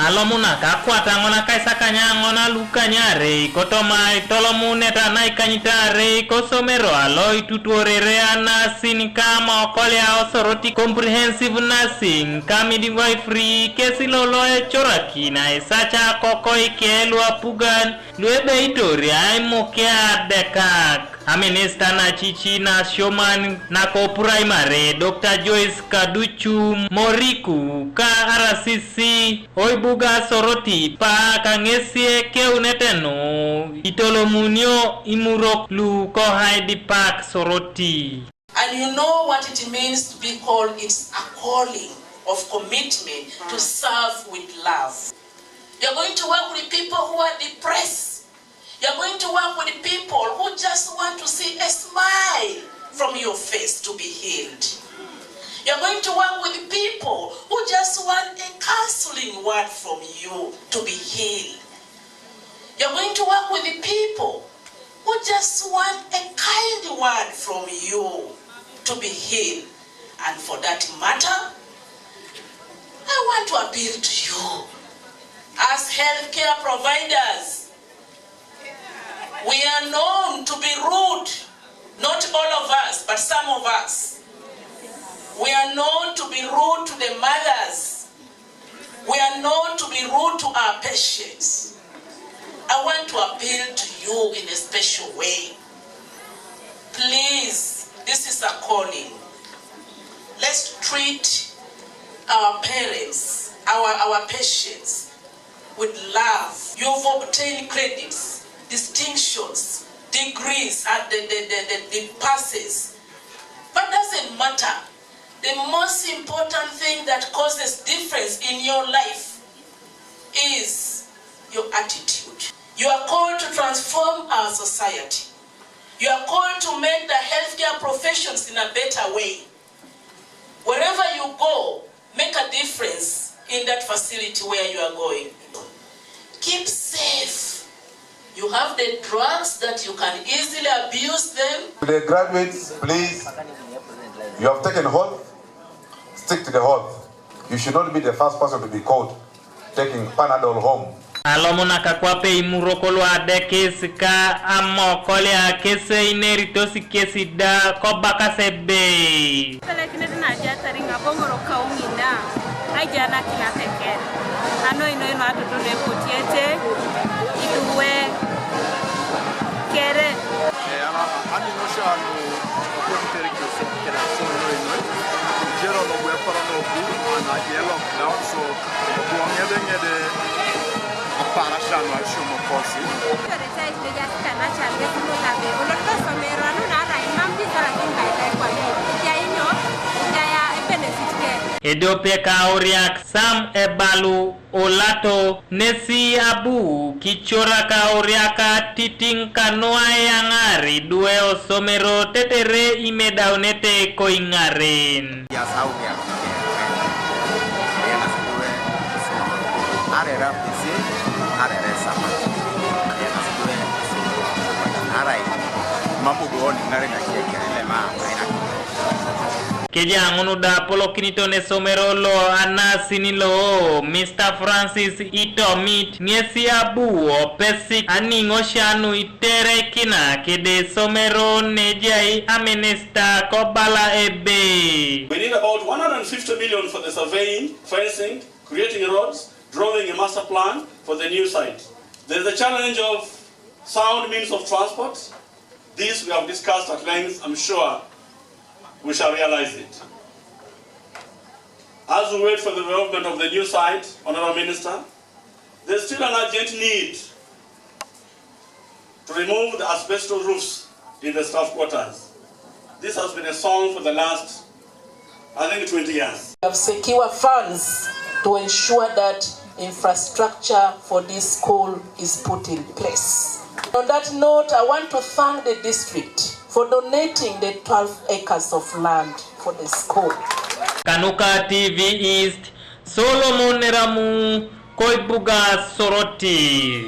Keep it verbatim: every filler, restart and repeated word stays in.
Alomuna kakwata ŋona kaisakanya ŋona lukanyarei kotoma itolomuneta naikanyit arei kosomero alo itutuorere anasin kamokolea Osoroti Comprehensive Nursing ka Midwifery kesi lolo ecorakin aisaca kokoike luapugan luebeitor aimukia adekak. Aminista nacici nasioman nako primary Doctor Joyce Kaduchu Moriku ka R C C oibuga Soroti pa kaŋesi ekeunetenu itolomunio imurok lu ko Hyde Park Soroti. And you know what it means to be called? It's a calling of commitment to serve with love. You're going to work with people who are depressed. You're going to work with people who just want to see a smile from your face to be healed. You're going to work with people who just want a counseling word from you to be healed. You're going to work with people who just want a kind word from you to be healed. And for that matter, I want to appeal to you as healthcare providers. We are known to be rude, not all of us, but some of us. We are known to be rude to the mothers. We are known to be rude to our patients. I want to appeal to you in a special way. Please, this is a calling. Let's treat our parents, our, our patients with love. You've obtained credits, distinctions, degrees, and the, the, the, the, the passes. But doesn't matter. The most important thing that causes difference in your life is your attitude. You are called to transform our society. You are called to make the healthcare professions in a better way. Wherever you go, make a difference in that facility where you are going. Keep safe. You have the drugs that you can easily abuse them. To the graduates, please, you have taken oath, stick to the oath. You should not be the first person to be caught taking Panadol home. Alomuna kakwape imurok luadekis ka amokolea kesi eineritos kesi da kobakas ebe. Pelekinet naji atari ŋaboŋoro kauni na aijanakin ateker. Anoinoino atutuno epotiete iduwe kere. Eyalama aminosio anu okoniterekios kere asoro noinoi. Jero nobu eporo nobu anaji lockdown, so obu oŋedeŋede aparasia nu asiomokosi. Ediope ka auriak Sam Ebalu Olato nesi abu kicorak auriak atitiŋ kanu ayaŋar idwe osomero tetere imedaunete koiŋaren. Yes, how we are. Yes, we are. Are rap the same, are rap sama. Yes, we are. Are mambo go on ngare na kia kia le ma. Keja ŋun da apolokinito nesomero lo anasin lo Mister Francis Itomit ŋesi abu opesik aniŋosia nu iterekina kede somero nejai aminista kobala ebe. We need about one hundred fifty million for the surveying, fencing, creating roads, drawing a master plan for the new site. There is a challenge of sound means of transport. This we have discussed at length. I'm sure we shall realize it. As we wait for the development of the new site, Honorable Minister, there's still an urgent need to remove the asbestos roofs in the staff quarters. This has been a song for the last, I think, twenty years. We have secured funds to ensure that infrastructure for this school is put in place. On that note, I want to thank the district for donating the twelve acres of land for the school. Kanuka T V East, Solomon Ramu, Koibuga Soroti.